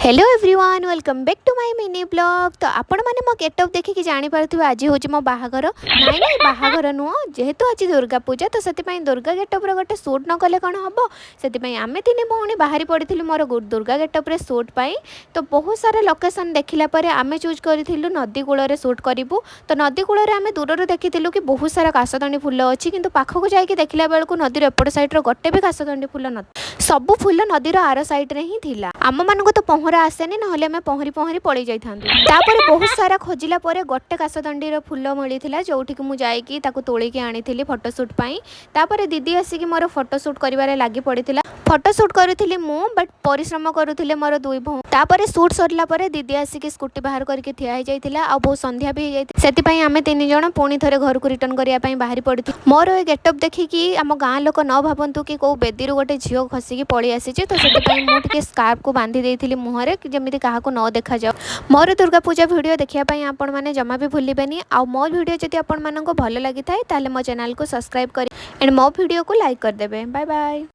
Hello everyone, welcome back to my mini vlog. ତ ଆପଣମାନେ ମୋ ଗେଟଅପ୍ ଦେଖିକି ଜାଣିପାରୁଥିବେ, ଆଜି ହେଉଛି ମୋ ବାହାଘର। ନାଇଁ ନାଇଁ, ବାହାଘର ନୁହଁ। ଯେହେତୁ ଆଜି ଦୁର୍ଗା ପୂଜା, ତ ସେଥିପାଇଁ ଦୁର୍ଗା ଗେଟଅପ୍ର ଗୋଟେ ସୁଟ୍ ନ କଲେ କ'ଣ ହେବ? ସେଥିପାଇଁ ଆମେ ତିନି ଭଉଣୀ ବାହାରି ପଡ଼ିଥିଲୁ ମୋର ଦୁର୍ଗା ଗେଟଅପ୍ରେ ସୁଟ୍ ପାଇଁ। ତ ବହୁତ ସାରା ଲୋକେସନ୍ ଦେଖିଲା ପରେ ଆମେ ଚୁଜ୍ କରିଥିଲୁ ନଦୀ କୂଳରେ ସୁଟ୍ କରିବୁ। ତ ନଦୀ କୂଳରେ ଆମେ ଦୂରରୁ ଦେଖିଥିଲୁ କି ବହୁତ ସାରା କାଶତଣ୍ଡି ଫୁଲ ଅଛି, କିନ୍ତୁ ପାଖକୁ ଯାଇକି ଦେଖିଲା ବେଳକୁ ନଦୀର ଏପଟ ସାଇଡ଼୍ର ଗୋଟେ ବି କାଶତଣ୍ଡି ଫୁଲ ନଥିଲା। ସବୁ ଫୁଲ ନଦୀର ଆର ସାଇଡ଼୍ରେ ହିଁ ଥିଲା। ଆମମାନଙ୍କୁ ତ ପହଁରା ଆସେନି, ନହେଲେ ଆମେ ପହଁରି ପହଁରି ପଳେଇ ଯାଇଥାନ୍ତୁ। ତାପରେ ବହୁତ ସାରା ଖୋଜିଲା ପରେ ଗୋଟେ କାଶତଣ୍ଡିର ଫୁଲ ମିଳିଥିଲା, ଯୋଉଠିକି ମୁଁ ଯାଇକି ତାକୁ ତୋଳିକି ଆଣିଥିଲି ଫଟୋ ସୁଟ୍ ପାଇଁ। ତାପରେ ଦିଦି ଆସିକି ମୋର ଫଟୋ ସୁଟ୍ କରିବାରେ ଲାଗି ପଡ଼ିଥିଲା। ଫଟୋ ସୁଟ୍ କରୁଥିଲି ମୁଁ, ବଟ୍ ପରିଶ୍ରମ କରୁଥିଲେ ମୋର ଦୁଇ ଭଉଣୀ। ତାପରେ ସୁଟ୍ ସରିଲା ପରେ ଦିଦି ଆସିକି ସ୍କୁଟି ବାହାର କରିକି ଠିଆ ହେଇଯାଇଥିଲା ଆଉ ବହୁତ ସନ୍ଧ୍ୟା ବି ହେଇଯାଇଥିଲା। ସେଥିପାଇଁ ଆମେ ତିନି ଜଣ ପୁଣି ଥରେ ଘରକୁ ରିଟର୍ନ କରିବା ପାଇଁ ବାହାରି ପଡ଼ିଥିଲୁ। ମୋର ଏ ଗେଟଅପ୍ ଦେଖିକି ଆମ ଗାଁ ଲୋକ ନ ଭାବନ୍ତୁ କି କୋଉ ବେଦିରୁ ଗୋଟେ ଝିଅ ଖସିକି ପଳେଇ ଆସିଛି, ତ ସେଥିପାଇଁ ମୁଁ ଟିକେ ସ୍କାର୍ଫକୁ ବାନ୍ଧି ଦେଇଥିଲି ମୁହଁରେ କି ଯେମିତି କାହାକୁ ନ ଦେଖାଯାଉ। ମୋର ଦୁର୍ଗା ପୂଜା ଭିଡ଼ିଓ ଦେଖିବା ପାଇଁ ଆପଣମାନେ ଜମା ବି ଭୁଲିବେନି। ଆଉ ମୋ ଭିଡ଼ିଓ ଯଦି ଆପଣମାନଙ୍କୁ ଭଲ ଲାଗିଥାଏ, ତାହେଲେ ମୋ ଚ୍ୟାନେଲକୁ ସବସ୍କ୍ରାଇବ୍ କରି ଆଣ୍ଡ ମୋ ଭିଡ଼ିଓକୁ ଲାଇକ୍ କରିଦେବେ। Bye bye.